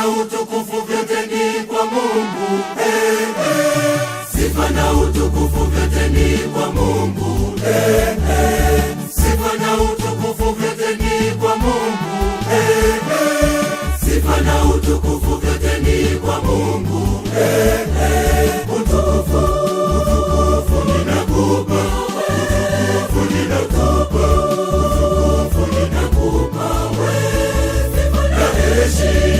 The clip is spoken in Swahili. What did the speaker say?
na utukufu vyote ni kwa Mungu. Hey, hey. Sifa na utukufu vyote ni kwa Mungu. Hey, hey. Sifa na utukufu vyote ni kwa Mungu. Hey, hey. Sifa na utukufu vyote ni kwa Mungu. Hey, hey. Utukufu, utukufu ninakupa, utukufu ninakupa, utukufu ninakupa wewe, na heshima.